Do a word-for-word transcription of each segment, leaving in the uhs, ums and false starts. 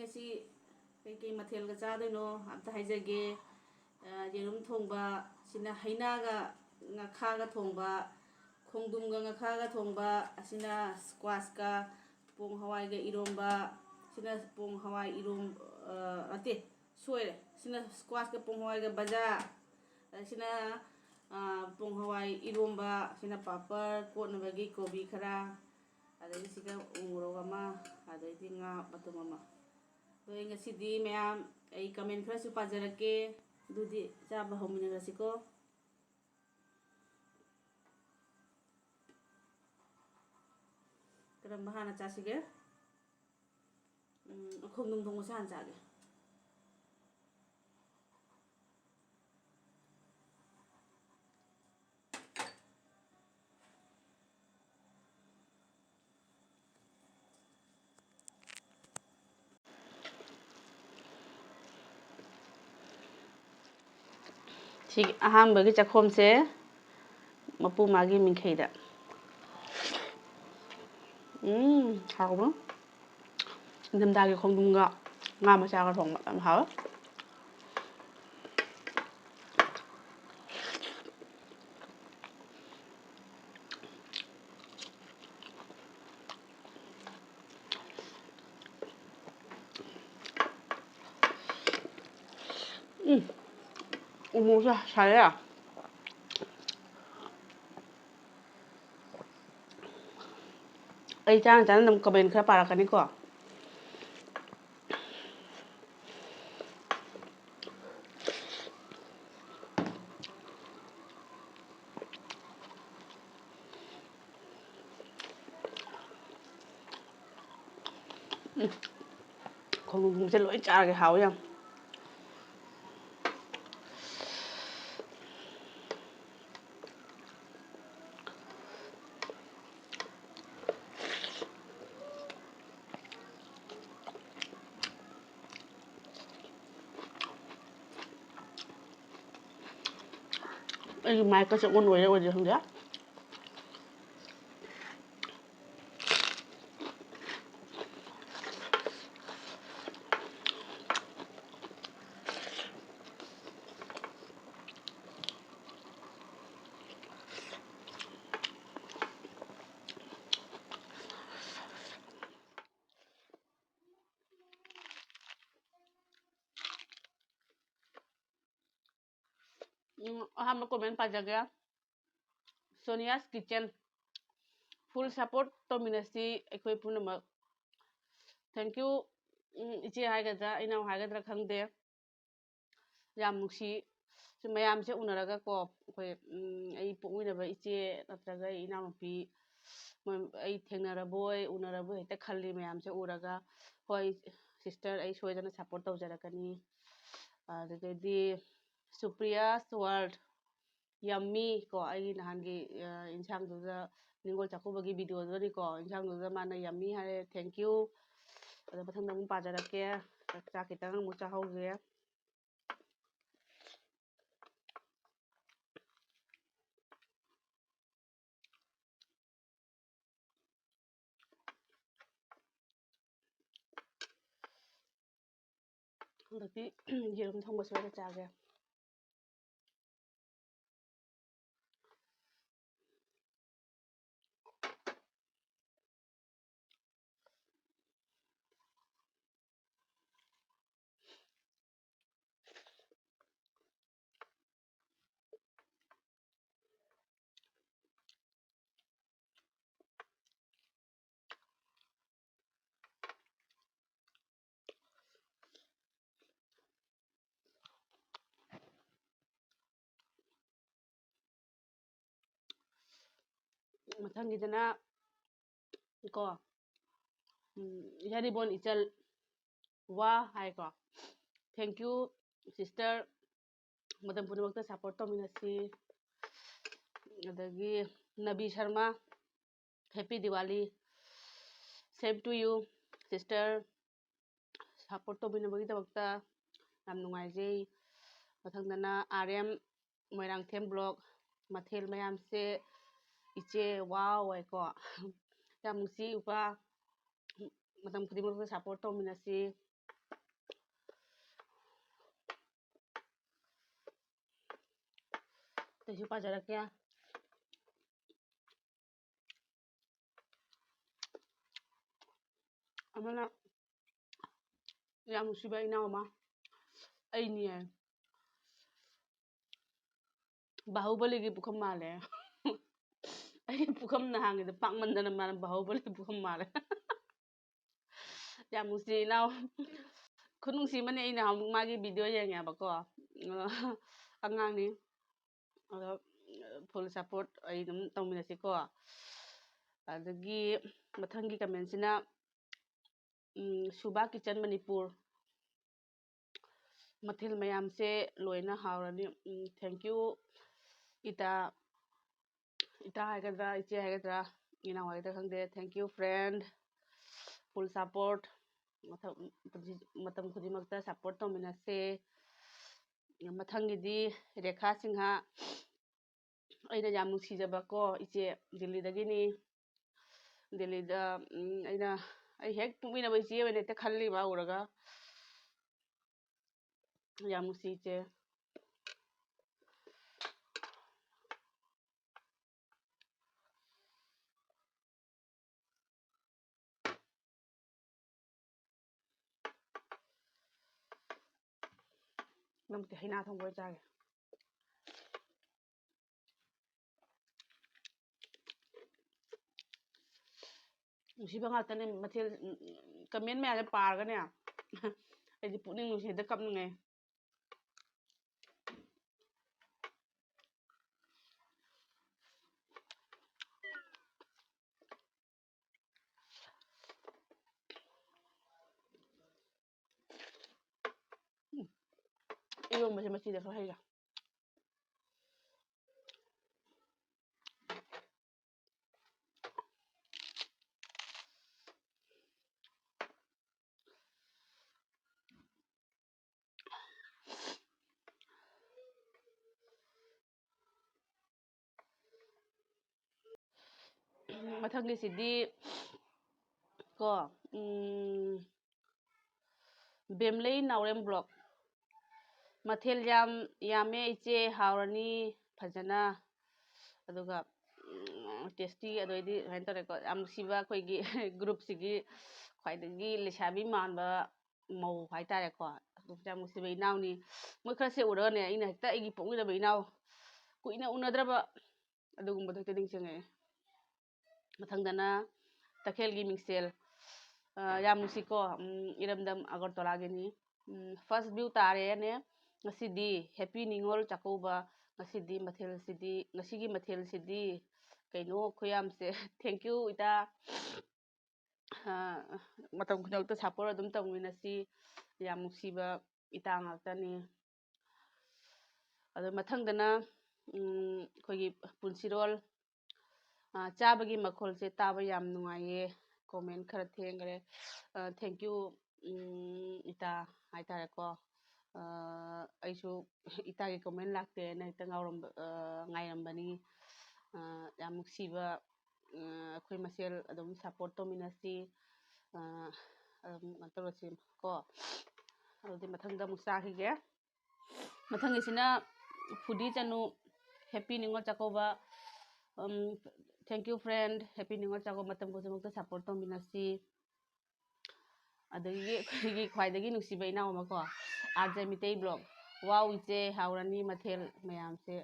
ꯉꯁꯤ ꯀꯩꯀꯩ ꯃꯊꯦꯜꯒ ꯆꯥꯗꯣꯏꯅꯣ ꯑꯝꯇ ꯍꯥꯏꯖꯒꯦ꯫ ꯑ, ꯌꯦꯔꯨꯝ ꯊꯣꯡꯕ, ꯁꯤꯅ ꯍꯩꯅꯥꯒ ꯉꯥꯈꯥꯒ ꯊꯣꯡꯕ, ꯈꯣꯡꯗ꯭ꯔꯨꯝꯒ ꯉꯥꯈꯥꯒ ꯊꯣꯡꯕ, ꯑꯁꯤꯅ squashꯀ ꯄꯣꯡ ꯍꯋꯥꯏꯒ ꯏꯔꯣꯝꯕ, ꯁꯤꯅ ꯄꯣꯡ ꯍꯋꯥꯏ ꯏꯔꯣꯝ-, ꯑ, ꯅꯠꯇꯦ, ꯁꯣꯏꯔꯦ, ꯁꯤꯅ squashꯀ ꯄꯣꯡ ꯍꯋꯥꯏꯒ ꯚꯖꯥ, ꯑꯗ ꯁꯤꯅ, ꯑ, ꯄꯣꯡ ꯍꯋꯥꯏ ꯏꯔꯣꯝꯕ, ꯁꯤꯅ ꯄꯥꯄꯔ, ꯀꯣꯠꯅꯕꯒꯤ ꯀꯣꯕꯤ ꯈꯔ, ꯑꯗꯒꯤ ꯁꯤꯒ ꯎꯃꯣꯔꯣꯛ ꯑꯃ, ꯑꯗꯩꯗꯤ ꯉꯥ ꯃꯇꯨꯝ ꯑꯃ꯫ ꯑꯗꯣ ꯑꯩ ꯉꯁꯤꯗꯤ ꯃꯌꯥꯝ, ꯑꯩ comment ꯈꯔꯁꯨ ꯄꯥꯖꯔꯛꯀꯦ꯫ ꯑꯗꯨꯗꯤ ꯆꯥꯕ ꯍꯧꯃꯤꯟꯅꯔꯁꯤꯀꯣ꯫ ꯀꯔꯝꯕ ꯍꯥꯟꯅ ꯆꯥꯁꯤꯒꯦ? ꯎꯝ, ꯈꯣꯡꯗ꯭ꯔꯨꯝ ꯊꯣꯡꯕꯁꯦ ꯍꯥꯟꯅ ꯆꯥꯒꯦ꯫ ꯁꯤꯒꯤ ꯑꯍꯥꯟꯕꯒꯤ ꯆꯥꯛꯈꯣꯝꯁꯦ ꯃꯄꯨ ꯃꯥꯒꯤ ꯃꯤꯡꯈꯩꯗ꯫ ꯎꯝ, ꯍꯥꯎꯕ꯭ꯔꯣ? ꯅꯤꯡꯊꯝꯊꯥꯒꯤ ꯈꯣꯡꯗ꯭ꯔꯨꯝꯒ ꯉꯥ ꯃꯆꯥꯒ ꯊꯣꯡꯕ ꯌꯥꯝ ꯍꯥꯎꯋꯦ꯫ ꯎꯝ, ꯎꯃꯣꯔꯣꯛꯁꯦ ꯁꯥꯏꯌꯦ꯫ ꯑꯩ ꯆꯥꯅ ꯆꯥꯅ ꯑꯗꯨꯝ comment ꯈꯔ ꯄꯥꯔꯛꯀꯅꯤꯀꯣ꯫ ꯎꯝ꯫ ꯈꯣꯡꯗ꯭ꯔꯨꯝꯁꯦ ꯂꯣꯏ ꯆꯥꯔꯒꯦ, ꯍꯥꯎꯋꯦ ꯌꯥꯝ꯫ ꯑꯩꯒꯤ micꯀꯁꯦ on ꯑꯣꯏꯔꯦ ꯑꯣꯏꯗ꯭ꯔꯦ ꯈꯪꯗꯦ꯫ ꯎꯝ, ꯑꯍꯥꯟꯕ comment ꯄꯥꯖꯒꯦ꯫ Sonia's Kitchen꯫ Full support ꯇꯧꯃꯤꯟꯅꯁꯤ ꯑꯩꯈꯣꯏ ꯄꯨꯝꯅꯃꯛ꯫ Thank you꯫ ꯎꯝ, ꯏꯆꯦ ꯍꯥꯏꯒꯗ꯭ꯔꯥ, ꯏꯅꯥꯎ ꯍꯥꯏꯒꯗ꯭ꯔꯥ ꯈꯪꯗꯦ꯫ ꯌꯥꯝ ꯅꯨꯡꯁꯤ꯫ ꯁꯤ ꯃꯌꯥꯝꯁꯦ ꯎꯅꯔꯒꯀꯣ, ꯑꯩꯈꯣꯏ, ꯎꯝ, ꯑꯩ ꯄꯣꯛꯃꯤꯟꯅꯕ ꯏꯆꯦ ꯅꯠꯇ꯭ꯔꯒ ꯑꯩ ꯏꯅꯥꯎꯅꯨꯄꯤ, ꯃꯣꯏ, ꯑꯩ ꯊꯦꯡꯅꯔꯕꯣꯏ, ꯎꯅꯔꯕꯣꯏ ꯍꯦꯛꯇ ꯈꯜꯂꯤ ꯃꯌꯥꯝꯁꯦ ꯎꯔꯒ꯫ ꯍꯣꯏ, sister, ꯑꯩ ꯁꯣꯏꯗꯅ support ꯇꯧꯖꯔꯛꯀꯅꯤ꯫ ꯑꯗꯨꯗꯩꯗꯤ Supriya's World, yummy ꯀꯣ, ꯑꯩꯒꯤ ꯅꯍꯥꯟꯒꯤ, ꯑ, ꯏꯟꯁꯥꯡꯗꯨꯗ, ꯅꯤꯉꯣꯜ ꯆꯥꯛꯀꯧꯕꯒꯤ videoꯗꯨꯗꯅꯤꯀꯣ, ꯏꯟꯁꯥꯡꯗꯨꯗ ꯃꯥꯅ yummy ꯍꯥꯏꯔꯦ, thank you꯫ ꯑꯗꯣ ꯃꯊꯪꯗ ꯑꯃꯨꯛ ꯄꯥꯖꯔꯛꯀꯦ꯫ ꯆꯥꯛ ꯈꯤꯇꯪ ꯑꯃꯨꯛ ꯆꯥꯍꯧꯒꯦ꯫ ꯍꯟꯗꯛꯇꯤ ꯌꯦꯔꯨꯝ ꯊꯣꯡꯕꯁꯨ ꯑꯣꯏꯅ ꯆꯥꯒꯦ꯫ ꯃꯊꯪꯒꯤꯗꯅ ꯀꯣ, ꯎꯝ, ꯌꯥꯔꯤꯕꯣꯟ ꯏꯆꯜ ꯋꯥ ꯍꯥꯏꯀꯣ꯫ Thank you, sister꯫ ꯃꯇꯝ ꯄꯨꯝꯅꯃꯛꯇ support ꯇꯧꯃꯤꯟꯅꯁꯤ꯫ ꯑꯗꯒꯤ ꯅꯕꯤ Sharma, happy Diwali꯫ Same to you, sister꯫ Support ꯇꯧꯕꯤꯅꯕꯒꯤꯗꯃꯛꯇ ꯌꯥꯝ ꯅꯨꯡꯉꯥꯏꯖꯩ꯫ ꯃꯊꯪꯗꯅ R M ꯃꯣꯏꯔꯥꯡꯊꯦꯝ vlog꯫ ꯃꯊꯦꯜ ꯃꯌꯥꯝꯁꯦ ꯏꯆꯦ, wow ꯍꯥꯏꯀꯣ꯫ ꯌꯥꯝ ꯅꯨꯡꯁꯤ ꯎꯄꯥ꯫ ꯃꯇꯝ ꯈꯨꯗꯤꯡꯃꯛꯇ support ꯇꯧꯃꯤꯟꯅꯁꯤ꯫ ꯑꯇꯩꯁꯨ ꯄꯥꯖꯔꯛꯀꯦ꯫ ꯑꯃꯅ ꯌꯥꯝ ꯅꯨꯡꯁꯤꯕ ꯏꯅꯥꯎ ꯑꯃ, ꯑꯩꯅꯤ ꯍꯥꯏ꯫ ꯕꯥꯍꯨꯕꯂꯤꯒꯤ ꯄꯨꯈꯝ ꯃꯥꯜꯂꯦ꯫ ꯑꯩꯒꯤ ꯄꯨꯈꯝ ꯅꯍꯥꯟꯒꯤꯗꯣ ꯄꯥꯛꯃꯟꯗꯅ ꯃꯥꯅ ꯕꯥꯍꯨꯕꯂꯤꯒꯤ ꯄꯨꯈꯝ ꯃꯥꯜꯂꯦ꯫ ꯌꯥꯝ ꯅꯨꯡꯁꯤ ꯏꯅꯥꯎ꯫ ꯈꯨꯅꯨꯡꯁꯤ ꯑꯃꯅꯦ꯫ ꯑꯩꯅ ꯑꯃꯨꯛ ꯃꯥꯒꯤ video ꯌꯦꯡꯉꯦꯕꯀꯣ꯫ ꯑꯉꯥꯡꯅꯤ꯫ ꯑꯗꯣ full support ꯑꯩ ꯑꯗꯨꯝ ꯇꯧꯃꯤꯟꯅꯁꯤꯀꯣ꯫ ꯑꯗꯒꯤ ꯃꯊꯪꯒꯤ commentꯁꯤꯅ, ꯎꯝ, ꯁꯨꯕꯥ Kitchen ꯃꯅꯤꯄꯨꯔ꯫ ꯃꯊꯦꯜ ꯃꯌꯥꯝꯁꯦ ꯂꯣꯏꯅ ꯍꯥꯎꯔꯅꯤ꯫ ꯎꯝ, thank you ꯏꯇꯥ꯫ ꯏꯇꯥ ꯍꯥꯏꯒꯗ꯭ꯔꯥ, ꯏꯆꯦ ꯍꯥꯏꯒꯗ꯭ꯔꯥ, ꯏꯅꯥꯎ ꯍꯥꯏꯒꯗ꯭ꯔꯥ ꯈꯪꯗꯦ꯫ Thank you friend, full support꯫ ꯃꯊꯪ, ꯄꯨꯟꯁꯤ, ꯃꯇꯝ ꯈꯨꯗꯤꯡꯃꯛꯇ support ꯇꯧꯃꯤꯟꯅꯁꯦ꯫ ꯃꯊꯪꯒꯤꯗꯤ ꯔꯦꯈꯥ ꯁꯤꯡꯍ, ꯑꯩꯅ ꯌꯥꯝ ꯅꯨꯡꯁꯤꯖꯕꯀꯣ ꯏꯆꯦ, ꯗꯤꯜꯂꯤꯗꯒꯤꯅꯤ꯫ ꯗꯤꯜꯂꯤꯗ, ꯎꯝ, ꯑꯩꯅ, ꯑꯩ ꯍꯦꯛ ꯄꯣꯛꯃꯤꯟꯅꯕ ꯏꯆꯦ ꯑꯣꯏꯅ ꯍꯦꯛꯇ ꯈꯜꯂꯤ ꯃꯥ ꯎꯔꯒ꯫ ꯌꯥꯝ ꯅꯨꯡꯁꯤ ꯏꯆꯦ꯫ ꯅꯪꯕꯨꯗꯤ ꯍꯩꯅꯥ ꯊꯣꯡꯕ ꯑꯣꯏꯅ ꯆꯥꯒꯦ꯫ ꯅꯨꯡꯁꯤꯕ ꯉꯥꯛꯇꯅꯦ ꯃꯊꯦꯜ, comment ꯃꯌꯥꯝꯁꯦ ꯄꯥꯔꯒꯅꯦ꯫ ꯑꯩꯗꯤ ꯄꯨꯛꯅꯤꯡ ꯅꯨꯡꯁꯤ, ꯍꯦꯛꯇ ꯀꯞꯅꯤꯡꯉꯦ꯫ ꯎꯝ꯫ ꯏꯔꯣꯝꯕꯁꯦ ꯃꯆꯤꯗ ꯈꯔ ꯍꯩꯔꯦ꯫ ꯃꯊꯪꯒꯤꯁꯤꯗꯤ ꯀꯣ, ꯎꯝ, ꯕꯦꯝꯂꯩ ꯅꯥꯎꯔꯦꯝ vlog꯫ ꯃꯊꯦꯜ ꯌꯥꯝ ꯌꯥꯝꯃꯦ ꯏꯆꯦ, ꯍꯥꯎꯔꯅꯤ ꯐꯖꯅ꯫ ꯑꯗꯨꯒ, ꯎꯝ, tasty, ꯑꯗꯩꯗꯤ ꯁꯨꯃꯥꯏꯅ ꯇꯧꯔꯦꯀꯣ꯫ ꯌꯥꯝ ꯅꯨꯡꯁꯤꯕ ꯑꯩꯈꯣꯏꯒꯤ groupꯁꯤꯒꯤ ꯈ꯭ꯋꯥꯏꯗꯒꯤ ꯂꯩꯁꯥꯕꯤ ꯃꯥꯟꯕ ꯃꯧ ꯍꯥꯏꯇꯥꯔꯦꯀꯣ꯫ ꯑꯗꯨꯁꯨ ꯌꯥꯝ ꯅꯨꯡꯁꯤꯕ ꯏꯅꯥꯎꯅꯤ꯫ ꯃꯣꯏ ꯈꯔꯁꯦ ꯎꯔꯒꯅꯦ, ꯑꯩꯅ ꯍꯦꯛꯇ ꯑꯩꯒꯤ ꯄꯣꯛꯃꯤꯟꯅꯕ ꯏꯅꯥꯎ, ꯀꯨꯏꯅ ꯎꯅꯗ꯭ꯔꯕ ꯑꯗꯨꯒꯨꯝꯕꯗꯣ ꯍꯦꯛꯇ ꯅꯤꯡꯁꯤꯡꯉꯛꯑꯦ꯫ ꯃꯊꯪꯗꯅ ꯇꯈꯦꯜꯒꯤ ꯃꯤꯡꯁꯦꯜ, ꯑ, ꯌꯥꯝ ꯅꯨꯡꯁꯤꯀꯣ, ꯎꯝ, ꯏꯔꯝꯗꯝ ꯑꯒꯔꯇꯂꯥꯒꯤꯅꯤ꯫ ꯎꯝ, first view ꯇꯥꯔꯦꯅꯦ꯫ ꯉꯁꯤꯗꯤ Happy ꯅꯤꯉꯣꯜ ꯆꯥꯛꯀꯧꯕ꯫ ꯉꯁꯤꯗꯤ ꯃꯊꯦꯜꯁꯤꯗꯤ, ꯉꯁꯤꯒꯤ ꯃꯊꯦꯜꯁꯤꯗꯤ ꯀꯩꯅꯣ ꯈꯨꯌꯥꯝꯁꯦ꯫ Thank you, ꯏꯇꯥ꯫ ꯑ, ꯃꯇꯝ ꯈꯨꯗꯤꯡꯃꯛꯇ support ꯑꯗꯨꯝ ꯇꯧꯃꯤꯟꯅꯁꯤ꯫ ꯌꯥꯝ ꯅꯨꯡꯁꯤꯕ ꯏꯇꯥ ꯉꯥꯛꯇꯅꯤ꯫ ꯑꯗꯣ ꯃꯊꯪꯗꯅ, ꯎꯝ, ꯑꯩꯈꯣꯏꯒꯤ ꯄꯨꯟꯁꯤꯔꯣꯜ, ꯑ, ꯆꯥꯕꯒꯤ ꯃꯈꯣꯜꯁꯦ ꯇꯥꯕ ꯌꯥꯝ ꯅꯨꯡꯉꯥꯏꯌꯦ꯫ Comment ꯈꯔ ꯊꯦꯡꯈ꯭ꯔꯦ꯫ ꯑ, thank you, ꯎꯝ, ꯏꯇꯥ ꯍꯥꯏꯇꯥꯔꯦꯀꯣ꯫ ꯑ, ꯑꯩꯁꯨ ꯏꯇꯥꯒꯤ comment ꯂꯥꯛꯇꯦꯅ ꯍꯦꯛꯇ ꯉꯥꯎꯔꯝꯕ, ꯑ, ꯉꯥꯏꯔꯝꯕꯅꯤ꯫ ꯑ, ꯌꯥꯝ ꯅꯨꯡꯁꯤꯕ, ꯑ, ꯑꯩꯈꯣꯏ ꯃꯁꯦꯜ ꯑꯗꯨꯝ support ꯇꯧꯃꯤꯟꯅꯁꯤ꯫ ꯑ, ꯑꯗꯨꯝ ꯀꯩꯅꯣ ꯇꯧꯔꯁꯤ ꯀꯣ꯫ ꯑꯗꯨꯗꯤ ꯃꯊꯪꯗ ꯑꯃꯨꯛ ꯆꯥꯈꯤꯒꯦ꯫ ꯃꯊꯪꯒꯤꯁꯤꯅ ꯐꯨꯗꯤ ꯆꯅꯨ, Happy Ningol Chakkouba. Um, thank you friend, Happy Ningol Chakkouba. ꯃꯇꯝ ꯈꯨꯗꯤꯡꯃꯛꯇ support ꯇꯧꯃꯤꯟꯅꯁꯤ꯫ ꯑꯗꯒꯤ ꯑꯩꯈꯣꯏꯒꯤ ꯈ꯭ꯋꯥꯏꯗꯒꯤ ꯅꯨꯡꯁꯤꯕ ꯏꯅꯥꯎ ꯑꯃ ꯀꯣ, R J ꯃꯤꯇꯩ vlog꯫ ꯋꯥꯎ ꯏꯆꯦ, ꯍꯥꯎꯔꯅꯤ ꯃꯊꯦꯜ ꯃꯌꯥꯝꯁꯦ꯫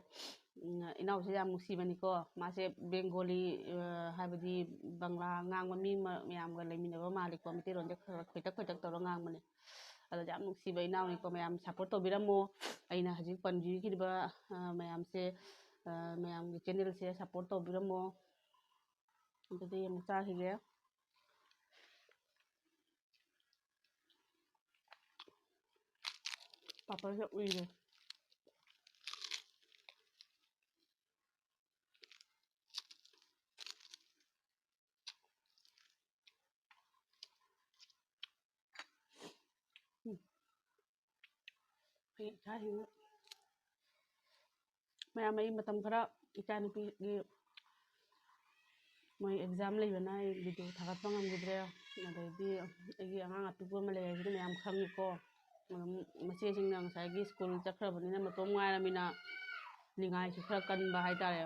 ꯎꯝ, ꯏꯅꯥꯎꯁꯦ ꯌꯥꯝ ꯅꯨꯡꯁꯤꯕꯅꯤꯀꯣ꯫ ꯃꯥꯁꯦ ꯕꯦꯡꯒꯣꯂꯤ, ꯑ, ꯍꯥꯏꯕꯗꯤ ꯕꯪꯂꯥ ꯉꯥꯡꯕ ꯃꯤ ꯃ-, ꯃꯌꯥꯝꯒ ꯂꯩꯃꯤꯟꯅꯕ ꯃꯥꯜꯂꯤꯀꯣ꯫ ꯃꯩꯇꯩꯂꯣꯟꯁꯦ ꯈꯔ ꯈꯔ ꯈꯣꯏꯇꯛ ꯈꯣꯏꯇꯛ ꯇꯧꯔꯒ ꯉꯥꯡꯕꯅꯦ꯫ ꯑꯗꯣ ꯌꯥꯝ ꯅꯨꯡꯁꯤꯕ ꯏꯅꯥꯎꯅꯤꯀꯣ꯫ ꯃꯌꯥꯝ support ꯇꯧꯕꯤꯔꯝꯃꯣ꯫ ꯑꯩꯅ ꯍꯧꯖꯤꯛ ꯄꯟꯕꯤꯈꯤꯕ, ꯑ, ꯃꯌꯥꯝꯁꯦ, ꯑ, ꯃꯌꯥꯝꯒꯤ channelꯁꯦ support ꯇꯧꯕꯤꯔꯝꯃꯣ꯫ ꯑꯗꯨꯗꯤ ꯑꯃꯨꯛ ꯆꯥꯈꯤꯒꯦ꯫ ꯄꯥꯄꯔꯁꯦ ꯎꯏꯔꯦ꯫ ꯎꯝ꯫ ꯑꯩ ꯏꯆꯥꯁꯤꯡ ꯃꯌꯥꯝ, ꯑꯩ ꯃꯇꯝ ꯈꯔ ꯏꯆꯥꯅꯨꯄꯤꯒꯤ ꯃꯣꯏ exam ꯂꯩꯕꯅ ꯑꯩ video ꯊꯥꯒꯠꯄ ꯉꯝꯈꯤꯗ꯭ꯔꯦ꯫ ꯑꯗꯩꯗꯤ ꯑꯩꯒꯤ ꯑꯉꯥꯡ ꯑꯄꯤꯛꯄ ꯑꯃ ꯂꯩ ꯍꯥꯏꯁꯤꯗꯤ ꯃꯌꯥꯝ ꯈꯪꯉꯤꯀꯣ꯫ ꯑꯗꯨꯝ ꯃꯆꯦꯁꯤꯡꯅ ꯉꯁꯥꯏꯒꯤ school ꯆꯠꯈ꯭ꯔꯕꯅꯤꯅ ꯃꯇꯣꯝ ꯉꯥꯏꯔꯃꯤꯅ ꯅꯤꯡꯉꯥꯏꯁꯨ ꯈꯔ ꯀꯟꯕ ꯍꯥꯏꯇꯥꯔꯦ꯫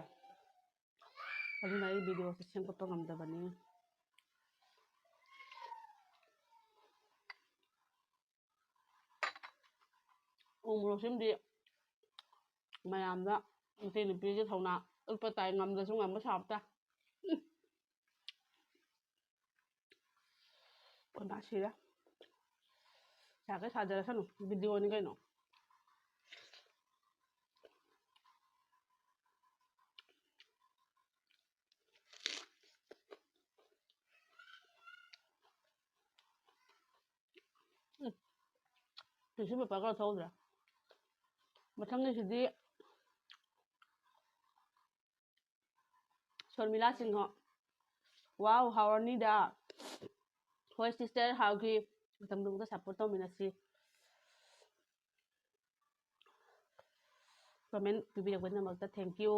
ꯑꯗꯨꯅ ꯑꯩ videoꯁꯦ ꯁꯦꯝꯒꯠꯄ ꯉꯝꯗꯕꯅꯤ꯫ ꯎ ꯃꯣꯔꯣꯛꯁꯤꯃꯗꯤ ꯃꯌꯥꯝꯗ ꯃꯁꯤ ꯅꯨꯄꯤꯁꯦ ꯊꯧꯅꯥ ꯎꯠꯄ ꯇꯥꯏ, ꯉꯝꯗ꯭ꯔꯁꯨ ꯉꯝꯕ ꯁꯥꯕ ꯇꯥꯏ꯫ ꯎꯝ꯫ ꯑꯩꯈꯣꯏ ꯃꯥ ꯁꯤꯔꯦ꯫ ꯁꯥꯒꯦ ꯁꯥꯖꯔꯁꯅꯨ, ꯚꯤꯗꯤꯑꯣꯅꯤ ꯀꯩꯅꯣ꯫ ꯎꯝ꯫ ꯇꯤꯁꯨ ꯄꯦꯄꯔꯒ ꯂꯧꯊꯣꯛꯍꯧꯗ꯭ꯔꯦ꯫ ꯃꯊꯪꯒꯤꯁꯤꯗꯤ ꯁꯣꯔꯃꯤꯂꯥ ꯁꯤꯡꯍ꯫ ꯋꯥꯎ, ꯍꯥꯎꯔꯅꯤꯗ꯫ ꯍꯣꯏ sister, ꯍꯥꯎꯈꯤ꯫ ꯃꯇꯝꯗꯨꯗ support ꯇꯧꯃꯤꯟꯅꯁꯤ꯫ Comment ꯄꯤꯕꯤꯔꯛꯄꯒꯤꯗꯃꯛꯇ thank you꯫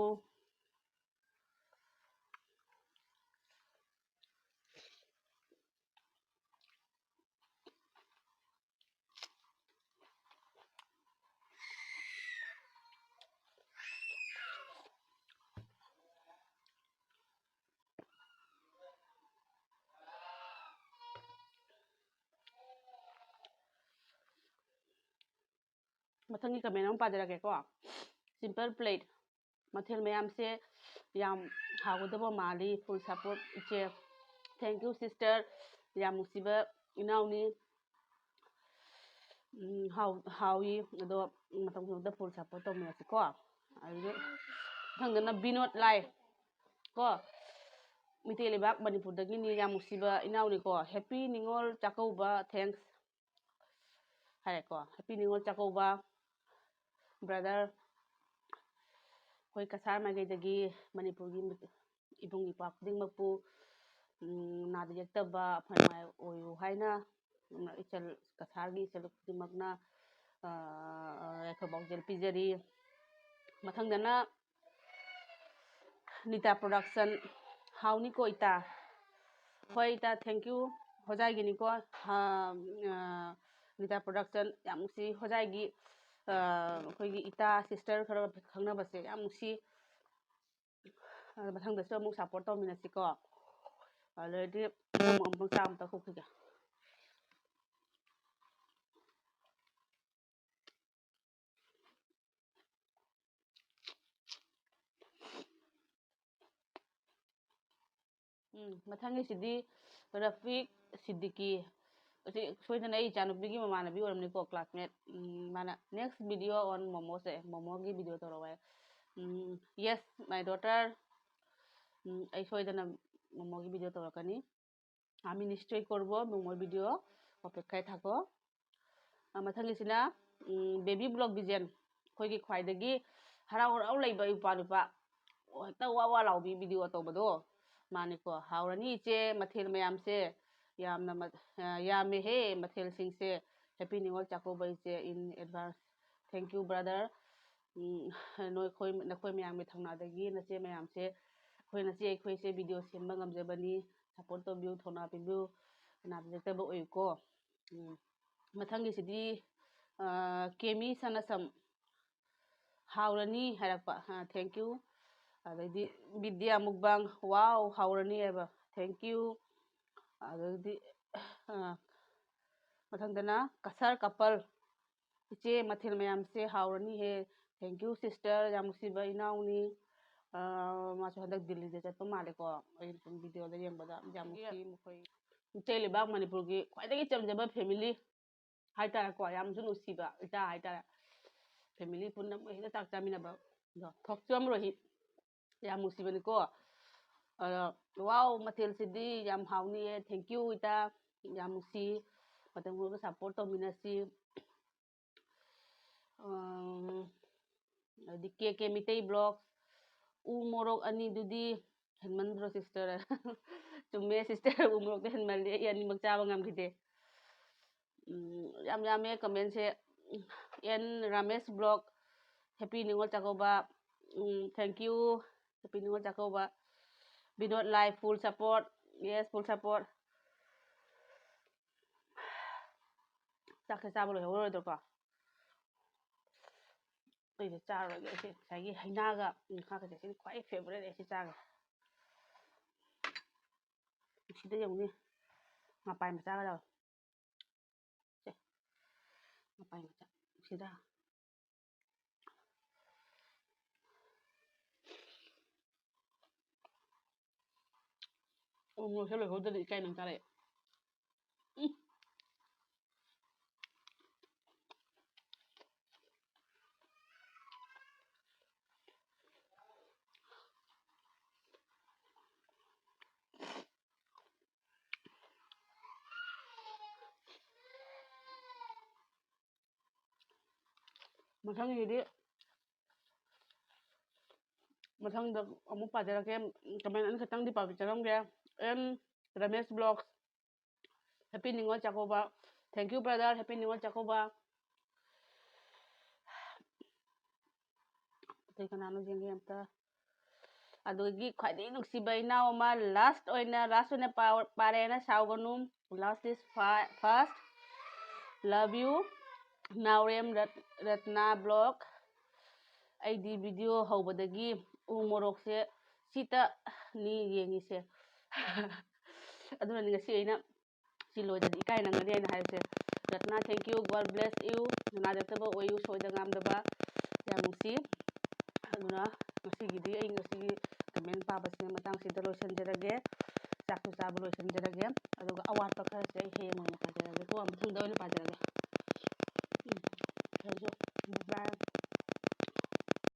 ꯃꯊꯪꯒꯤ comment ꯑꯃ ꯄꯥꯖꯔꯛꯀꯦꯀꯣ꯫ Simple plate꯫ ꯃꯊꯦꯜ ꯃꯌꯥꯝꯁꯦ ꯌꯥꯝ ꯍꯥꯎꯒꯗꯕ ꯃꯥꯜꯂꯤ꯫ Full support ꯏꯆꯦ꯫ Thank you sister꯫ ꯌꯥꯝ ꯅꯨꯡꯁꯤꯕ ꯏꯅꯥꯎꯅꯤ꯫ ꯎꯝ, ꯍꯥꯎ-, ꯍꯥꯎꯏ꯫ ꯑꯗꯣ ꯃꯇꯝ ꯈꯨꯗꯤꯡꯃꯛꯇ full support ꯇꯧꯃꯤꯟꯅꯁꯤꯀꯣ꯫ ꯑꯗꯒꯤ ꯃꯊꯪꯗꯅ ꯕꯤꯅꯣꯗ ꯂꯥꯏ ꯀꯣ꯫ ꯃꯩꯇꯩ ꯂꯩꯕꯥꯛ ꯃꯅꯤꯄꯨꯔꯗꯒꯤꯅꯤ꯫ ꯌꯥꯝ ꯅꯨꯡꯁꯤꯕ ꯏꯅꯥꯎꯅꯤꯀꯣ꯫ Happy Ningol Chakkouba. Thanks꯫ ꯍꯥꯏꯔꯦꯀꯣ꯫ Happy Ningol Chakkouba brother꯫ ꯑꯩꯈꯣꯏ ꯀꯁꯥꯔ ꯃꯥꯏꯀꯩꯗꯒꯤ ꯃꯅꯤꯄꯨꯔꯒꯤ ꯏꯕꯨꯡ ꯏꯄ꯭ꯋꯥ ꯈꯨꯗꯤꯡꯃꯛꯄꯨ, ꯎꯝ, ꯅꯥꯗ ꯌꯦꯛꯇꯕ ꯑꯐ ꯅꯨꯡꯉꯥꯏ ꯑꯣꯏꯌꯨ ꯍꯥꯏꯅ, ꯎꯝ, ꯏꯆꯜ, ꯀꯁꯥꯔꯒꯤ ꯏꯆꯜ ꯈꯨꯗꯤꯡꯃꯛꯅ, ꯑ, ꯌꯥꯏꯐ ꯄꯥꯎꯖꯦꯜ ꯄꯤꯖꯔꯤ꯫ ꯃꯊꯪꯗꯅ ꯅꯤꯇꯥ production꯫ ꯍꯥꯎꯅꯤꯀꯣ ꯏꯇꯥ? ꯍꯣꯏ ꯏꯇꯥ, thank you꯫ ꯍꯣꯖꯥꯏꯒꯤꯅꯤꯀꯣ꯫ ꯍꯥ, ꯑ, ꯅꯤꯇꯥ production ꯌꯥꯝ ꯅꯨꯡꯁꯤ꯫ ꯍꯣꯖꯥꯏꯒꯤ, ꯑ, ꯑꯩꯈꯣꯏꯒꯤ ꯏꯇꯥ, sister ꯈꯔ ꯈꯪꯅꯕꯁꯦ ꯌꯥꯝ ꯅꯨꯡꯁꯤ꯫ ꯑ, ꯃꯊꯪꯗꯁꯨ ꯑꯃꯨꯛ support ꯇꯧꯃꯤꯟꯅꯁꯤꯀꯣ꯫ ꯑꯗꯨꯗꯤ ꯑꯃꯨꯛ, ꯑꯃꯨꯛ ꯆꯥ ꯑꯃ ꯊꯛꯈꯤꯒꯦ꯫ ꯎꯝ, ꯃꯊꯪꯒꯤꯁꯤꯗꯤ ꯔꯐꯤꯛ ꯁꯤꯗꯤꯀꯤ꯫ ꯑꯁꯤ ꯁꯣꯏꯗꯅ ꯑꯩ ꯏꯆꯥꯅꯨꯄꯤꯒꯤ ꯃꯃꯥꯟꯅꯕꯤ ꯑꯣꯏꯔꯝꯅꯤꯀꯣ, classmate꯫ ꯎꯝ, ꯃꯥꯅ next video on ꯃꯣꯃꯣꯁꯦ, ꯃꯣꯃꯣꯒꯤ video ꯇꯧꯔꯛꯑꯣ ꯍꯥꯏ꯫ ꯎꯝ, yes, my daughter. ꯎꯝ, ꯑꯩ ꯁꯣꯏꯗꯅ ꯃꯣꯃꯣꯒꯤ video ꯇꯧꯔꯛꯀꯅꯤ। আমি নিশ্চয় করব মোমোৰ video, অপেক্ষাত থাকো। ꯑ, ꯃꯊꯪꯒꯤꯁꯤꯅ, ꯎꯝ, baby vlog vision꯫ ꯑꯩꯈꯣꯏꯒꯤ ꯈ꯭ꯋꯥꯏꯗꯒꯤ ꯍꯔꯥꯎ ꯍꯔꯥꯎ ꯂꯩꯕ ꯏꯄꯥ ꯅꯨꯄꯥ, ꯑꯣ, ꯍꯦꯛꯇ ꯋꯥ ꯋꯥ ꯂꯥꯎꯕꯤ video ꯇꯧꯕꯗꯣ, ꯃꯥꯅꯤꯀꯣ꯫ ꯍꯥꯎꯔꯅꯤ ꯏꯆꯦ, ꯃꯊꯦꯜ ꯃꯌꯥꯝꯁꯦ ꯌꯥꯝꯅ ꯃ-, ꯑ, ꯌꯥꯝꯃꯦꯍꯦ ꯃꯊꯦꯜꯁꯤꯡꯁꯦ꯫ Happy New Year ꯆꯥꯛꯀꯧꯕ ꯏꯆꯦ, in advance꯫ Thank you brother꯫ ꯎꯝ, ꯅꯣꯏ, ꯑꯩꯈꯣꯏ, ꯅꯈꯣꯏ ꯃꯌꯥꯝꯒꯤ ꯊꯧꯅꯥꯗꯒꯤ ꯅꯆꯦ ꯃꯌꯥꯝꯁꯦ, ꯑꯩꯈꯣꯏ ꯅꯆꯦ ꯑꯩꯈꯣꯏꯁꯦ video ꯁꯦꯝꯕ ꯉꯝꯖꯕꯅꯤ꯫ Support ꯇꯧꯕꯤꯌꯨ, ꯊꯧꯅꯥ ꯄꯤꯕꯤꯌꯨ, ꯀꯅꯥ ꯄꯤꯔꯛꯇꯕ ꯑꯣꯏꯌꯨꯀꯣ꯫ ꯎꯝ, ꯃꯊꯪꯒꯤꯁꯤꯗꯤ, ꯑ, ꯀꯦꯃꯤ ꯁꯅꯁꯝ꯫ ꯍꯥꯎꯔꯅꯤ ꯍꯥꯏꯔꯛꯄ꯫ ꯑ, thank you꯫ ꯑꯗꯩꯗꯤ ꯕꯤꯗ꯭ꯌꯥ ꯃꯨꯛꯕꯥꯡ, wow, ꯍꯥꯎꯔꯅꯤ ꯍꯥꯏꯕ꯫ Thank you꯫ ꯑꯗꯩꯗꯤ, ꯑ, ꯃꯊꯪꯗꯅ ꯀꯁꯔ ꯀꯄꯜ꯫ ꯏꯆꯦ, ꯃꯊꯦꯜ ꯃꯌꯥꯝꯁꯦ ꯍꯥꯎꯔꯅꯤꯍꯦ꯫ Thank you sister, ꯌꯥꯝ ꯅꯨꯡꯁꯤꯕ ꯏꯅꯥꯎꯅꯤ꯫ ꯑ, ꯃꯥꯁꯨ ꯍꯟꯗꯛ ꯗꯤꯜꯂꯤꯗ ꯆꯠꯄ ꯃꯥꯜꯂꯦꯀꯣ, ꯑꯩꯅ ꯁꯨꯝ videoꯗ ꯌꯦꯡꯕꯗ ꯌꯥꯝ ꯅꯨꯡꯁꯤ ꯃꯈꯣꯏ꯫ ꯏꯇꯩ ꯂꯩꯕꯥꯛ ꯃꯅꯤꯄꯨꯔꯒꯤ ꯈ꯭ꯋꯥꯏꯗꯒꯤ ꯆꯝꯖꯕ family ꯍꯥꯏꯇꯥꯔꯦꯀꯣ, ꯌꯥꯝꯁꯨ ꯅꯨꯡꯁꯤꯕ ꯏꯆꯥ ꯍꯥꯏꯇꯥꯔꯦ꯫ Family ꯄꯨꯟꯅ ꯃꯣꯏ ꯍꯦꯛꯇ ꯆꯥꯛ ꯆꯥꯃꯤꯟꯅꯕ, ꯑꯗꯣ ꯊꯣꯛꯆꯝ ꯔꯣꯍꯤꯠ, ꯌꯥꯝ ꯅꯨꯡꯁꯤꯕꯅꯤꯀꯣ꯫ ꯑꯗꯣ, wow, ꯃꯊꯦꯜꯁꯤꯗꯤ ꯌꯥꯝ ꯍꯥꯎꯅꯤꯌꯦ꯫ Thank you ꯏꯇꯥ, ꯌꯥꯝ ꯅꯨꯡꯁꯤ꯫ ꯃꯇꯝ ꯈꯨꯗꯤꯡꯃꯛ support ꯇꯧꯃꯤꯟꯅꯁꯤ꯫ ꯑꯝ, ꯑꯗꯩꯗꯤ ꯀꯦ ꯀꯦ ꯃꯤꯇꯩ vlogs, ꯎ ꯃꯣꯔꯣꯛ ꯑꯅꯤꯗꯨꯗꯤ ꯍꯦꯟꯃꯟꯗ꯭ꯔꯣ sister? ꯆꯨꯝꯃꯦ sister, ꯎ ꯃꯣꯔꯣꯛꯇꯣ ꯍꯦꯟꯃꯜꯂꯦ, ꯑꯩ ꯑꯅꯤꯃꯛ ꯆꯥꯕ ꯉꯝꯈꯤꯗꯦ꯫ ꯎꯝ, ꯌꯥꯝ ꯌꯥꯝꯃꯦ commentꯁꯦ꯫ And Ramesh vlog, happy Ningol Chakkouba. Um, thank you, happy Ningol Chakkouba. Vinod Lai, full support, yes, full support꯫ ꯆꯥꯛꯁꯦ ꯆꯥꯕ ꯂꯣꯏꯍꯧꯔꯔꯣꯏꯗ꯭ꯔꯣꯀꯣ? ꯑꯩꯁꯦ ꯆꯥꯔꯔꯣꯏꯒꯦ꯫ ꯑꯩꯁꯦ ꯉꯁꯥꯏꯒꯤ ꯍꯩꯅꯥꯒ ꯉꯥꯒꯁꯦ, ꯁꯤꯗꯤ ꯈ꯭ꯋꯥꯏ favourite ꯑꯩ ꯁꯤ ꯆꯥꯒꯦ꯫ ꯁꯤꯗ ꯌꯦꯡꯉꯨꯅꯦ, ꯃꯄꯥꯏ ꯃꯆꯥꯒ ꯌꯥꯎꯋꯦ꯫ ꯁꯦ, ꯃꯄꯥꯏ ꯃꯆꯥ ꯁꯤꯗ꯫ ꯎꯃꯣꯔꯣꯛꯁꯦ ꯂꯣꯏꯍꯧꯗ꯭ꯔꯗꯤ ꯏꯀꯥꯏ ꯅꯪ ꯆꯥꯔꯛꯑꯦ꯫ ꯎꯝ꯫ ꯃꯊꯪꯒꯤꯗꯤ, ꯃꯊꯪꯗ ꯑꯃꯨꯛ ꯄꯥꯖꯔꯛꯀꯦ꯫ Comment ꯑꯅꯤꯈꯛꯇꯪꯗꯤ ꯄꯥꯖꯔꯝꯒꯦ꯫ M Ramesh Vlogs, Happy Ningol Chakoba. Thank you, brother. Happy Ningol Chakoba. ꯑꯇꯩ ꯀꯅꯥꯅꯣ ꯌꯦꯡꯒꯦ ꯑꯝꯇ꯫ ꯑꯗꯨꯗꯒꯤ ꯈ꯭ꯋꯥꯏꯗꯒꯤ ꯅꯨꯡꯁꯤꯕ ꯏꯅꯥꯎ ꯑꯃ, last ꯑꯣꯏꯅ, last ꯑꯣꯏꯅ ꯄꯥ-, ꯄꯥꯔꯦꯅ ꯁꯥꯎꯒꯅꯨ꯫ Last is fa-, first. Love you. Naorem ꯔꯠ-, Ratna Vlog꯫ ꯑꯩꯗꯤ video ꯍꯧꯕꯗꯒꯤ ꯎ ꯃꯣꯔꯣꯛꯁꯦ ꯁꯤꯇꯅꯤ ꯌꯦꯡꯉꯤꯁꯦ꯫ ꯑꯗꯨꯅꯅꯤ ꯉꯁꯤ ꯑꯩꯅ ꯁꯤ ꯂꯣꯏꯗ꯭ꯔꯗꯤ ꯏꯀꯥꯏ ꯅꯪꯒꯅꯤ ꯑꯩꯅ ꯍꯥꯏꯕꯁꯦ꯫ Ratna, thank you, God bless you. ꯅꯨꯡꯉꯥꯏꯔꯛꯇꯕ ꯑꯣꯏꯌꯨ, ꯁꯣꯏꯗ ꯉꯥꯝꯗꯕ꯫ ꯌꯥꯝ ꯅꯨꯡꯁꯤ꯫ ꯑꯗꯨꯅ ꯉꯁꯤꯒꯤꯗꯤ ꯑꯩ ꯉꯁꯤꯒꯤ comment ꯄꯥꯕꯁꯤꯅ ꯃꯇꯥꯡꯁꯤꯗ ꯂꯣꯏꯁꯤꯟꯖꯔꯒꯦ꯫ ꯆꯥꯛꯁꯨ ꯆꯥꯕ ꯂꯣꯏꯁꯤꯟꯖꯔꯒꯦ꯫ ꯑꯗꯨꯒ ꯑꯋꯥꯠꯄ ꯈꯔꯁꯦ ꯑꯩ ꯍꯌꯦꯡ ꯑꯣꯏꯅ ꯄꯥꯖꯔꯒꯦꯀꯣ, ꯃꯊꯪꯗ ꯑꯣꯏꯅ ꯄꯥꯖꯔꯒꯦ꯫